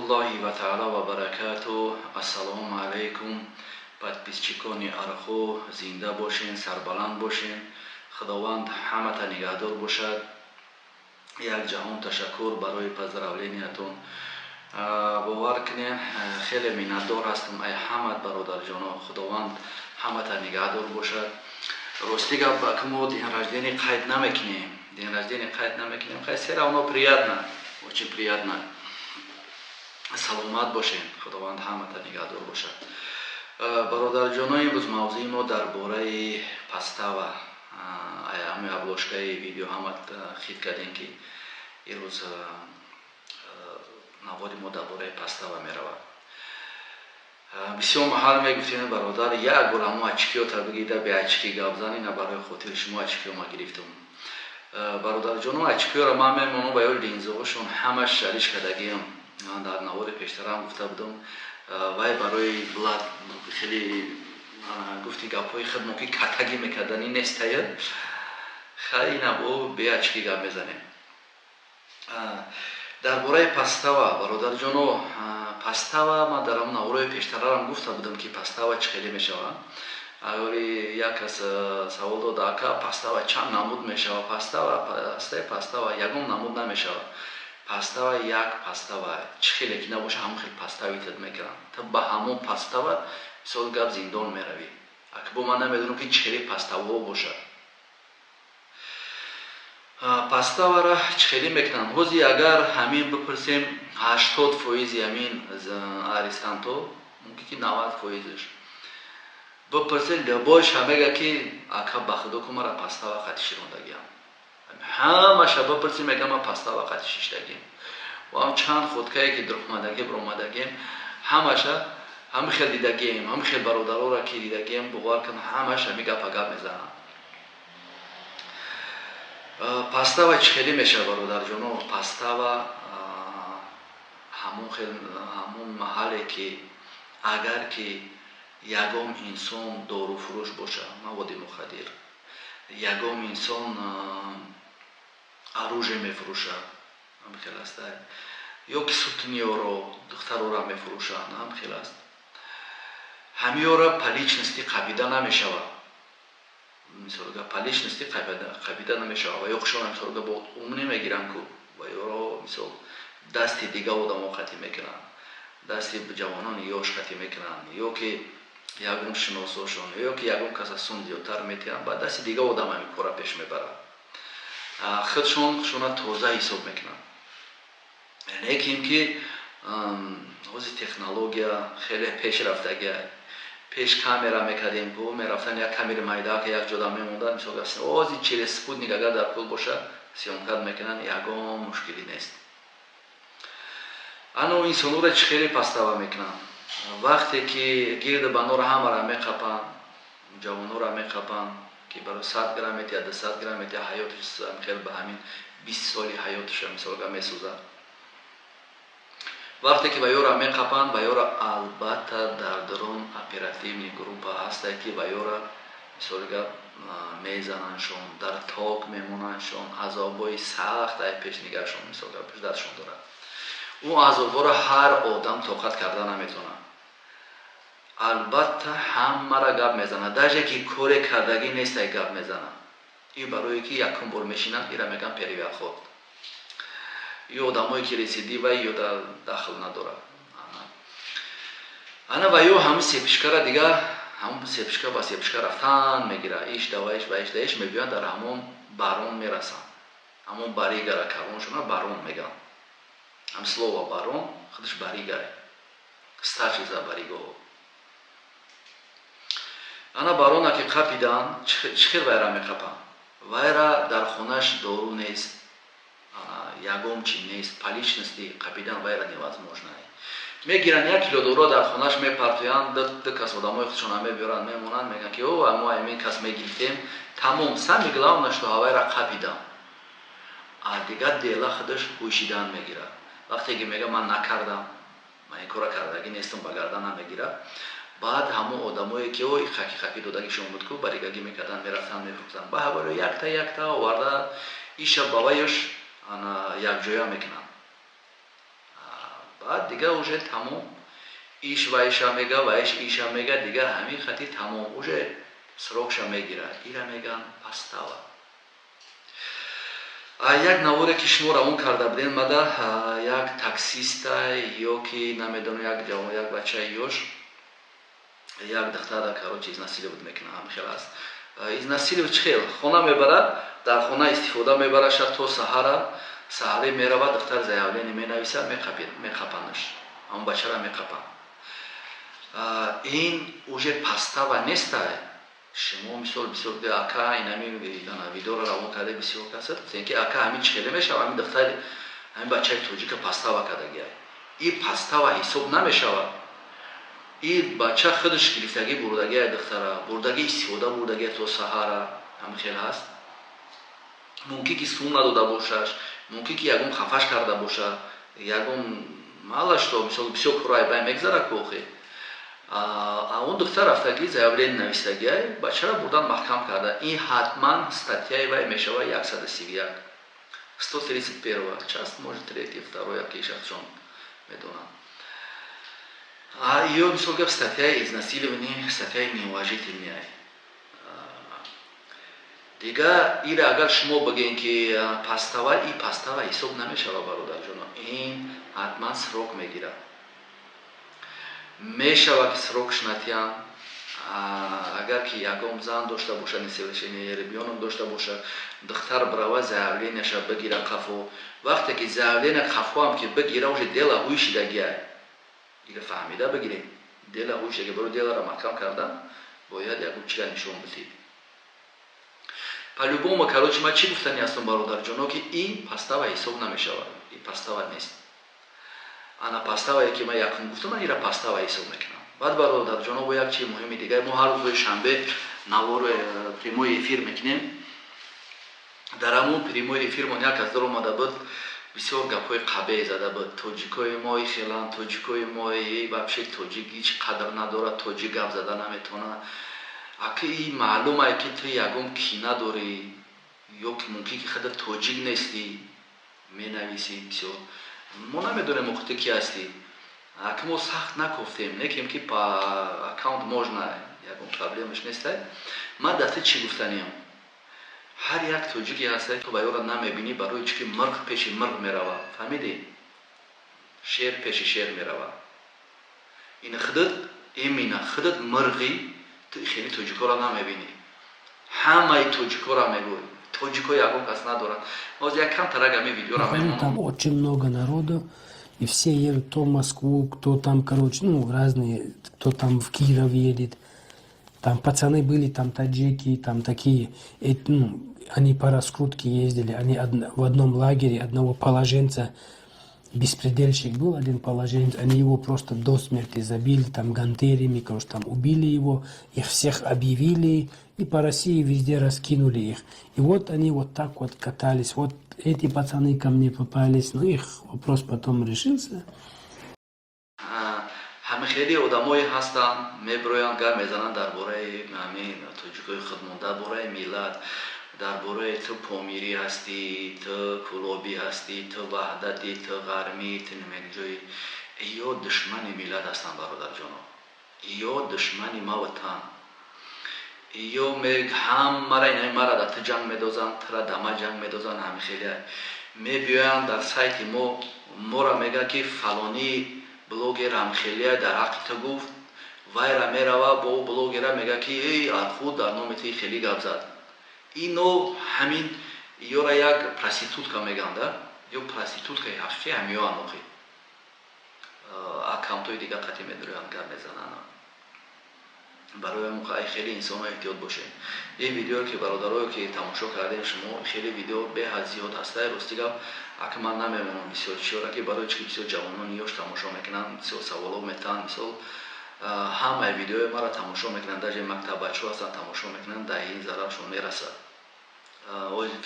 Раҳматуллоҳи ва таала ва баракату. Ассалому алайкум, подписчикони Арху, зинда бошен, сарбаланд бошен, Худованд ҳамата нигаҳдор бошад. Як ҷаҳон ташаккур барои поздравлениятон. Бовар кунем, хеле миннатдор ҳастам ай ҳамат, бародарҷоно. Худованд ҳамата нигаҳдор бошад. Рости гап, мо день рождения қайд намекунем, день рождения қайд намекунем. Хай, всё равно приятно, очень приятно. Саломат бошем, Худованд ҳамата нигаҳдор бошад. Бародарҷоно, имрӯз мавзӯи мо дар бораи подстава. Ҳамин обложкаи видео ҳама хит кардем, ки имрӯз навори мо дар бораи подстава меравад. Бисёр маҳал мегуфтем: «Бародар, як бор ҳамо очкиёта бигида, бе очки гап зан». Ина барои хотири шумо очкиё ма гирифтам. Бародарҷоно, очкиёро ман мемонам ба ё линзаҳошон ҳамаш шариш кардагиам. Дар навори пештарам гуфта будам, вай барои блад хеле гуфти гапҳои хидмо ки катагӣ мекарданӣ нестая. Хай, ина бо бе очки гап мезанем дар бораи подстава. Бародарҷоно, подстава ман дар ҳамон наворои пештарарам гуфта будам, ки подстава чӣ хеле мешавад. Агори як кас савол дод: «Ака, подстава чанд намуд мешавад?» Подстава, астаи подстава ягон намуд намешавад. Подстава як подстава, чӣ хеле ки набоша, ҳамон хел подставить мекунанд. Ту ба ҳамон подстава, мисол гап, зиндон меравӣ. Акбо ман намедонам, ки чӣ хеле подставаҳо бошад. Подставара чӣ хеле мекунанд? Ҳози агар ҳамин бипурсем, 80 фоизи ҳамин арестантҳо, мумкин ки 90 фоизаш бипурсем, любойша мега, ки «Ака, ба худо ку, мара подстава қати широндагиам». Ҳамаша бипурсем, мега: «Ман подстава қати шиштагиам». Ва чанд ходкае ки дурхомадагӣ биромадагием, ҳамаша ҳами хел дидагием, ҳами хел бародароро ки дидагием, бовар кун, ҳамаш ҳами гапа гап мезананд. Подстава чӣ хеле мешавад, бародарҷоно? Подстава ҳамон хел, ҳамон маҳалле ки агар ки ягон инсон доруфурӯш бошад, маводи мухаддир, ягон инсон оружие мефурӯшад, ҳам хел аст, ё ки сутенёро, духтарора мефурӯшанд, ҳам хел аст, ҳамиёра по личности қабида намешавад. Мисолга, по личности қабида намешавад ва ё хушона, мисолга, бо умне мегиранд ку ва ёро, мисол, дасти дига одамо қатӣ мекунанд, дасти ҷавонони ёш қатӣ мекунанд, ё ки ягон шиносошон, ё ки ягон кас аз сум зиёдтар метиҳанд, ба дасти дига одам ҳамин кора пеш мебарад. Худшон хушона тоза ҳисоб мекунанд. Лекин ки ҳозир технология хеле пешрафтагия. Пеш камера мекардем ку, мерафтан, як камери майдака як ҷода мемондан. Мисол, ҳозир через спутник агар дар пул боша, съёмка мекунанд, ягон мушкилӣ нест. Ано инсонҳоро чӣ хеле подстава мекунанд? Вақте ки гирди банора ҳамара меқапанд, ҷавонҳоро меқапанд, ки барои 100 грамм метиҳад, 200 грамм метиҳад, ҳаёташ хел ба ҳамин 20 соли ҳаёташа, мисолга, месӯзад. Вақте ки ба ёра меқапанд, ба ёра албатта дар дарун оперативный группа ҳастае, ки ба ёра, мисолга, мезанандшон, дар ток мемонандшон, азобҳои сахт ай пеш нигаҳшон, мисолга, пешдастшон дорад. Ӯ азобҳоро ҳар одам тоқат карда наметавонад. Албатта, ҳамара гап мезанад, даже ки коре кардагӣ нестай, гап мезанад. Ин барое ки якум бор мешинанд, ира мегӯянд первоход. Ё одамое ки рецидива, ё дахл надорад. Ана ва ё ҳамин цепочкара дигар, ҳамон цепочка ба цепочка рафтан мегирад, иш дава иш ба иш да иш мебиёянд, дар ҳамон барон мерасанд. Ҳамон баригара калоншона барон мегӯянд. Ҳам слово барон худаш баригае, старший за баригоҳо. Ана барона ки қапиданд, чӣ хел вайра меқапанд? Вайра дар хонаш дору нест, ягон чи нест, по личности қапидан вайра невозможно. Мегиранд, 1 кило доруро дар хонаш мепартоянд, ду кас одамои худшона мебиёранд, мемонанд, мегӯянд, ки о, мо ҳамин кас мегирифтем, тамом. Самое главное, что вайра қапидам. А дигар дела худаш ҳушидан мегирад. Вақте ки мега: «Ман накардам, ман ин кора кардагӣ нестам», ба гардан намегирад. Баъд ҳамон одамое ки ой хаки хаки додагишон буд ку, баригагӣ мекарданд, мерафтанд, мефурӯхтанд, ба ҳаваро якта якта оварда, иша ба вайш якҷоя мекунанд. Баъд дига уже тамом, иш вайша мега, вайш иша мега, дига ҳамин хати тамом, уже срок ша мегирад. Ира меган подстава. Як наворе, ки шумо равон карда будем мада, як таксиста ё ки намедонам, як ҷавон, як бачаи ёш як духтара, короче, изнасиловать мекунад. Ҳам хел аст. Изнасиловать чӣ хел? Хона мебарад, дар хона истифода мебараша то саҳара. Саҳарӣ меравад, духтар заявление менависад, меқапанаш, ҳамон бачара меқапанд. Ин уже подстава нестай. Шумо, мисол, бисёр ака инами видеоро равон карда, бисёр каса гуфтем, ки ака, ҳамин чӣ хеле мешава, ҳамин духтари, ҳамин бачаи тоҷика подстава кардагиай. Ин подстава ҳисоб намешавад. И бача худаш гирифтагӣ, бурдагиай духтара, бурдагӣ, истифода бурдагиай то саҳара. Ҳамин хел ҳаст. Мумкин ки сум надода бошаш, мумкин ки ягон хафаш карда бошад, ягон малаш, то мисол, бисёр кораи бай мегзара ку охи. А он духтар рафтагӣ, заявление навистагиай, бачара бурдан, маҳкам карда. Ин ҳатман статья и вай мешавад 131, 131 часть, может, третий, второй, яки шахсшон медонанд. Ё, мисол гап, статья и изнасилование, статья и неуважительный. Дигар ира агар шумо бигӯем, ки подстава, и подстава ҳисоб намешавад, бародарҷоно. Ин ҳатман срок мегирад. Мешавад, ки срок ш натиҳанд. Агар ки ягон зан дошта бошад, несовершеннолетний ребёнок дошта бошад, духтар бирава, заявления ша бигира қафо. Вақте ки заявления қафоам ки бигира, уже дело ҳуй шидагиай. Ира фаҳмида бигирем, дело ҳуй шидаги. Барои дело ра маҳкам кардан бояд ягон чира нишон бидиҳед по-любому. Короче, ман чӣ гуфтани ҳастам, бародарҷоно, ки ин подстава ҳисоб намешавад, ин подстава нест. Ана подстава е, ки ман якум гуфтам, ман ира подстава ҳисоб мекунам. Баъд, бародарҷоно, бо як чизи муҳими дигар: мо ҳар рӯзҳои шанбе навор, прямой эфир мекунем. Дар ҳамун прямой эфир мон як кас даромада буд, бисёр гапҳои қабеҳ зада буд: тоҷикои мо хеланд, тоҷикои мо вообще, тоҷик ҳеҷ қадр надорад, тоҷик гап зада наметавонад. Аки маълумае, ки ту ягон кина дорӣ ё ки мумкин ки худа тоҷик нестӣ, менависӣ бисёр. Мо намедонем охи ту ки ҳастӣ. Аки мо сахт накофтем, некем ки по аккаунт можно, ягон проблема ш нестай. Ман дар ту чӣ гуфтаниям? Ҳар як тоҷике ҳастай, ту ба ёра намебинӣ. Барои чӣ ки мирғ пеши мирғ меравад, фаҳмидӣ? Шер пеши шер меравад. Ин худат, имина худат мирғӣ, ту хеле тоҷикоро намебинӣ. Ҳамаи тоҷикоро мегӯй, тоҷико ягон кас надорад. Ҳозир як камтарак ами видеоро. Там очень много народу, и все едут то в Москву, кто там, короче, ну, разные, кто там в Киров едет. Там пацаны были, там таджики, там такие, ну, они по раскрутке ездили, они в одном лагере одного положенца, беспредельщик был один положенец, они его просто до смерти забили, там гантелями, короче, там убили его, их всех объявили и по России везде раскинули их. И вот они вот так вот катались, вот эти пацаны ко мне попались, но их вопрос потом решился. Ҳами хеле одамое ҳастанд, мебироянд, гап мезананд дар бораи ҳамин тоҷикои худмон, дар бораи миллат, дар бораи ту помирӣ ҳастӣ, ту кӯлобӣ ҳастӣ, ту ваҳдатӣ, ту ғармӣ, ту немеҷои. Ё душмани миллат ҳастанд, бародарҷоно, ё душмани ма ватан, ё ҳамара инаи мара дар ту ҷанг медозанд, тура дама ҷанг медозанд. Ҳами хеле мебиёянд дар сайти мо, моро мегӯянд, ки фалонӣ блогер ҳамхелия дар ҳаққи ту гуфт. Вайра мерава, бо блогера мегӯяд, ки эй, архуд дар номи ти хеле гап зад. Ино ҳамин ёра як проститутка мегӯянд, ё проститутка и ҳақиқӣ ҳамиёанд. Охи аккаунтҳои дигар қатъи медоранд, гап мезананд. Барои ай хеле инсонҳо эҳтиёт бошед. Ин видеое, ки бародарое, ки тамошо кардем шумо, хеле видео беҳад зиёд ҳастай. Рости гап, ака, ман намемонам бисёр чиёра, ки барои чи ки бисёр ҷавонони ёш тамошо мекунанд, бисёр саволо метаҳанд. Мисол, ҳамаи видеои маро тамошо мекунанд, даже мактаббачаҳо ҳастанд, тамошо мекунанд, дар ин зараршон мерасад.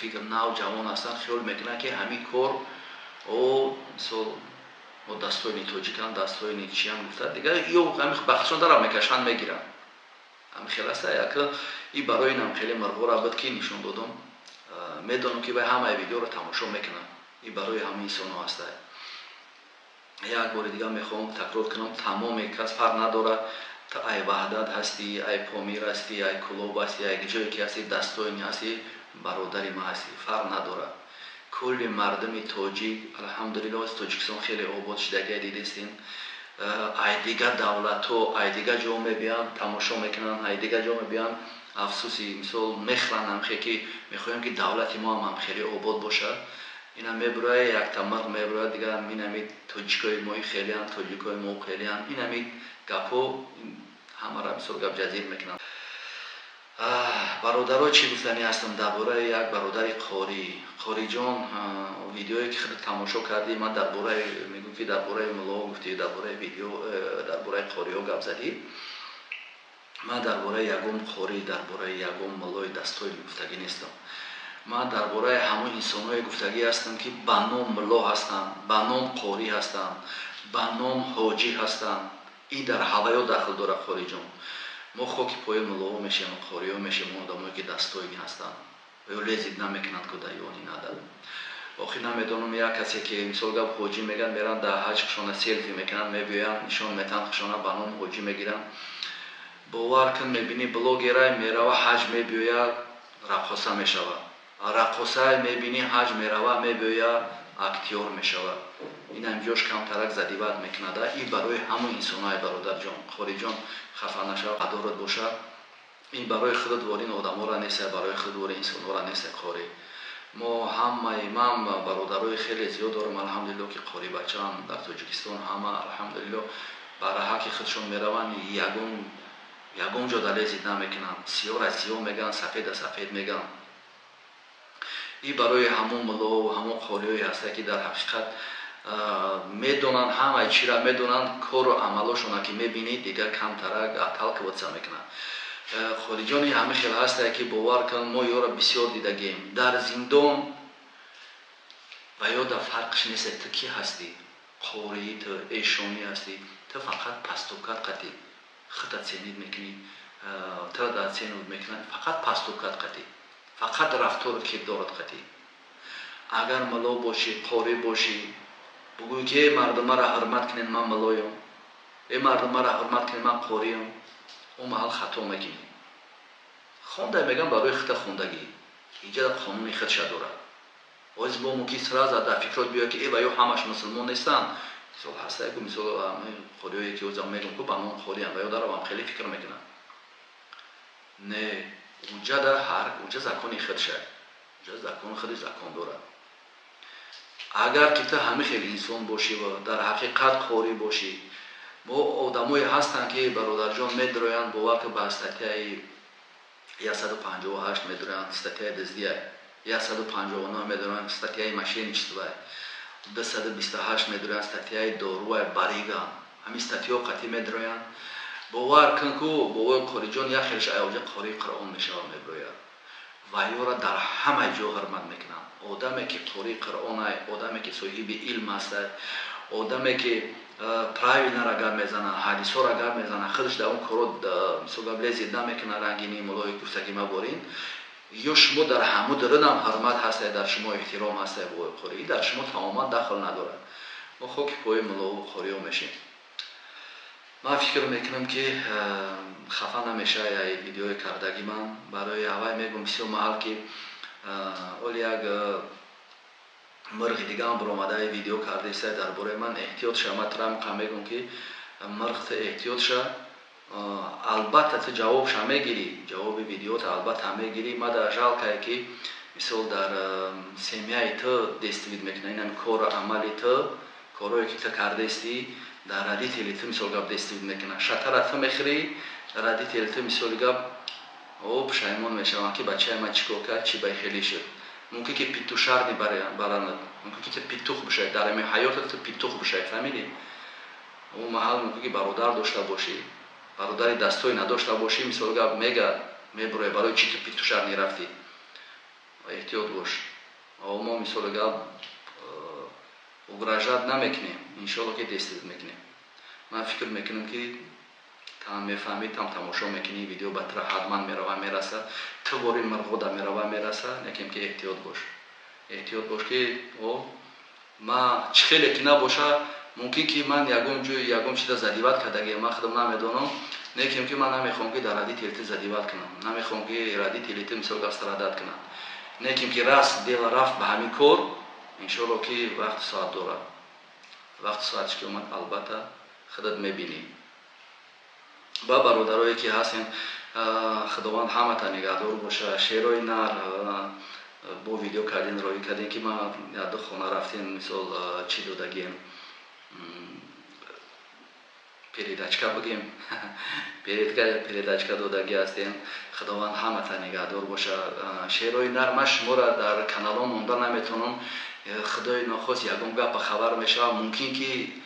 Фикр нав ҷавон ҳастанд, хиёл мекунанд, ки ҳамин кор о, мисол, мо дастоини тоҷикан, дастоини чиян гуфта, дигар ё ҳами бахтшон дара мекашанд, мегиранд. Ҳами хел аста. Яка и барои инам хеле мирғора буд, ки нишон додам. Медонам, ки вай ҳамаи видеоро тамошо мекунад. И барои ҳама инсонҳо ҳастай. Як бори дигар мехоҳам такрор кунам: тамоме кас, фарқ надорад, ту ай Ваҳдат ҳастӣ, ай Помир ҳастӣ, ай Кӯлоб ҳастӣ, ай ҷое ки ҳастӣ, достойный ҳастӣ, бародари ман ҳастӣ, фарқ надорад. Кулли мардуми тоҷик, алҳамдулилло, Тоҷикистон хеле обод шудагия, дидистем. Ай дигар давлатҳо, ай дигар ҷо мебиёнд, тамошо мекунанд, ай дигар ҷо мебиёнд, афсӯси, мисол, мехӯранд ҳамхе ки мехоҳем, ки давлати мо ҳам хеле обод бошад. Ина мебурояд, якта мирғ мебурояд, дигар инами тоҷикои мои хелеанд, тоҷикои мо хелеанд. Инами гапҳо ҳамаро, мисол, гап ҷазир мекунанд. Бародаро, чӣ гуфтанӣ ҳастам дар бораи як бародари қорӣ. Қориҷон, видеое ки худат тамошо кардӣ, ман дар бораи мегӯм, ки дар бораи мулло гуфтӣ, дар бораи видео, дар бораи қориҳо гап задӣ. Ман дар бораи ягон қорӣ, дар бораи ягон муллои достойный гуфтагӣ нестам. Ман дар бораи ҳамон инсонҳое гуфтагӣ ҳастам, ки ба ном мулло ҳастанд, ба ном қорӣ ҳастанд, ба ном ҳоҷӣ ҳастанд. Ин дар ҳаваё дахл дорад. Қориҷон, мо хоки пои муллоҳо мешавем, қориҳо мешавем, одамое ки достойный ҳастанд ё лезить намекунанд, ку даёни нада. Охир намедонам, як касе ки, мисол гап, ҳоҷӣ мегӯянд, меранд дар ҳаҷ, хушона селфи мекунанд, мебиёянд, нишон метаҳанд, хушона ба ном ҳоҷӣ мегиранд. Бовар кун, мебинӣ, блогерай мерава ҳаҷ, мебиёяд, раққоса мешавад, раққосай мебинӣ, ҳаҷ мерава, мебиёяд, актёр мешавад. Ин ҳамҷош камтарак задевать мекунада. Ин барои ҳамон инсонҳое, бародарҷон, хориҷон, хафа нашав, адорат бошад. Ин барои худат ворин одаморо нест, барои худ вори инсонҳоро нест. Қорӣ, мо ҳамаи ман бародарои хеле зиёд дорам, алҳамдулилло, ки қорибачаам дар Тоҷикистон. Ҳама, алҳамдулилло, ба раҳаки худшон мераванд, ягон ҷо да лезить намекунанд, сиёра сиёҳ мегӯянд, сафеда сафед мегӯянд. И барои ҳамон муллову ҳамон қориҳое ҳаста, ки дар ҳақиқат медонанд, ҳамаи чиро медонанд, кору амалошона ки мебинӣ, дигар камтарак отталкиваться мекунанд. Хориҷони ҳама хел ҳастае, ки, бовар кун, мо ёро бисёр дидагем дар зиндон ва ё дар фарқш нест, ту кӣ ҳастӣ, қории, ту эшонӣ ҳастӣ, ту фақат поступкат қатӣ худта ценить мекунӣ, тура дар ценить мекунанд фақат поступкат қатӣ, фақат рафтору кирдорат қатӣ. Агар мулло бошӣ, қорӣ бошӣ, бугӯй, ки: «Э мардум, маро ҳурмат кунед, ман муллоём, э мардум, маро ҳурмат кунед, ман қориём», он маҳал хато мекунӣ. Хонда мегам, барои худта хондагӣ, инҷа қонуни худша дорад. Оз бо мумкин сразу дар фикрот биёяд, ки э, ва ё ҳамаш мусулмон нестанд. Мисол, ҳастае ку, мисол, қориҳое ки озам мегӯм ку, ба ном қориам, ва ё даравам хеле фикр мекунанд. Не, уҷа дар ҳар уҷа закони худша, уҷа закон худи закон дорад. Агар ки ту ҳамин хел инсон бошӣ ва дар ҳақиқат қорӣ бошӣ, мо одамое ҳастанд, ки, бародарҷон, медроянд, бовар ки, ба статьяи 158 медроянд, статьяи дуздия, 159 медроянд, статьяи мошенничество, 228 медроянд, статьяи доруай, барига, ҳамин статьяҳо қатъӣ медроянд. Бовар кун ку, бовои қориҷон, як хелш аёҷа қории Қуръон мешавад, меброяд ва ёра дар ҳамаи ҷо ҳурмат мекунанд. Одаме ки қории Қуръонай, одаме ки соҳиби илм ҳастай, одаме ки правильно гап мезанад, ҳадисҳоро гап мезанад, худаш дар он коро, мисол гап, лезить намекунад, рангини муллои гуфтагӣ маборин, ё шумо дар ҳаму дурунам ҳурмат ҳастай, дар шумо эҳтиром ҳастай. Бовои қорӣ, дар шумо тамоман дахл надорад. Мо хоки пои муллову қориҳо мешем. Ман фикр мекунам, ки хафа намешавад видеои кардаги ман. Барои ҳавай мегӯм, бисёр маҳал ки оли як мирғи дигаам баромадаи видео кардаиста дар бораи ман, эҳтиёт ша. Ман тура мегӯм, ки мирғ, ту эҳтиёт ша, албатта ту ҷавобша мегирӣ, ҷавоби видеота албатта мегирӣ. Мада жалкое, ки, мисол, дар семьяи ту действовать мекунад инами кору амали ту, корое ки ту кардаистӣ, дар родители ту, мисол гап, действовать мекунад. Шатара ту мехӯрӣ, родители ту, мисоли гап, о, пушаймон мешаванд, ки бачаи ман чӣ кор кард, чӣ ба хеле шуд. Мумкин ки петушарни баранад, мумкин ки ту петух бишавӣ, дар ами ҳаётат ту петух бишавӣ, фаҳмидӣ? Он маҳал мумкин ки бародар дошта бошӣ, бародари дастҳое надошта бошӣ, мисол гап, мега мебуроя: «Барои чӣ ту петушарни рафтӣ?» Эҳтиёт бош. Мо, мисоли гап, угрожать намекунем, иншоалло ки действовать мекунем. Ман фикр мекунам, ки там мефаҳмӣ, там тамошо мекунӣ, видео ба тура ҳатман мерава, мераса, ту бори мирғода мерава, мераса. Некем ки эҳтиёт бош, эҳтиёт бош, ки о ма чӣ хеле ки набоша. Мумкин ки ман ягон ҷой ягон чиза задевать кардагиам, ман худам намедонам. Лекин ки ман намехоҳам, ки дар родители задевать кунам, намехоҳам, ки родители мисол гап страдать кунанд. Лекин ки раст дело рафт ба ҳамин кор, иншоалло, ки вақту соат дорад. Вақту соатш ки омад, албатта, худат мебинӣ. Ба бародарое ки ҳастем, Худованд ҳамата нигаҳдор боша. Шерои нар бо видео кардем, роҳӣ кардем, ки ма яду хона рафтем, мисол, чӣ додагем, передачка бигем, передачка додагӣ ҳастем. Худованд ҳамата нигаҳдор боша. Шерои нар, ман шуморо дар каналҳо монда наметавонам. Худои нохост, ягон гапа хабар мешавад, мумкин ки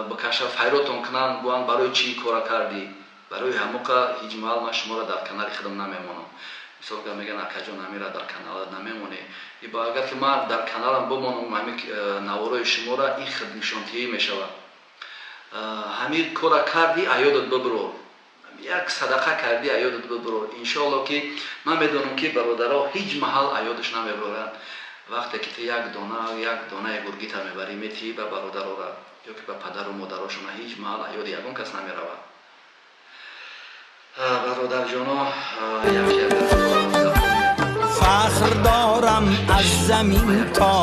бикаша, файротон кунанд, гӯянд: «Барои чӣ кора кардӣ?» Барои ҳамоқа ҳеҷ маҳал ман шуморо дар канали худам намемонам. Мисол гап, мегӯянд: «Акаҷон, амира дар каналат намемонӣ». Агар ки ман дар каналам бимонам, ҳамин наворои шуморо ин худнишонтиҳӣ мешавад. Ҳамин кора кардӣ, аёдат бибурор, як садақа кардӣ, аёдат бибурор. Иншоалло, ки ман медонам, ки бародаро ҳеҷ маҳал аёдаш намебуранд. Вақте ки ту як дона, як донаи гургита мебарӣ, метиҳӣ ба бародарора ё ки ба падару модарошона, ҳеҷ маҳал аёди ягон кас намеравад. Бародарҷоно, як Фахр дорам, аз замин то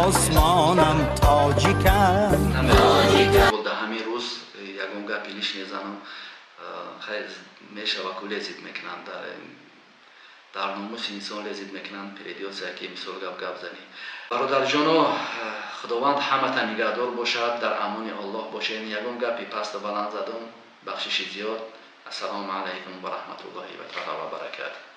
осмонам тоҷикам. Дар ҳамин рӯз ягон гапи лишний занам, хайр мешава ку, лезить мекунанд, дар номуси инсон лезить мекунанд, придётся ки мисол гап занӣ. Бародарҷоно, Худованд ҳамата нигаҳдор бошад, дар амони Аллоҳ бошед. Ягон гапи пасту баланд задум, бахшиши зиёд. Ассалому алайкум ва раҳматуллоҳи ва таала ва баракатуҳ.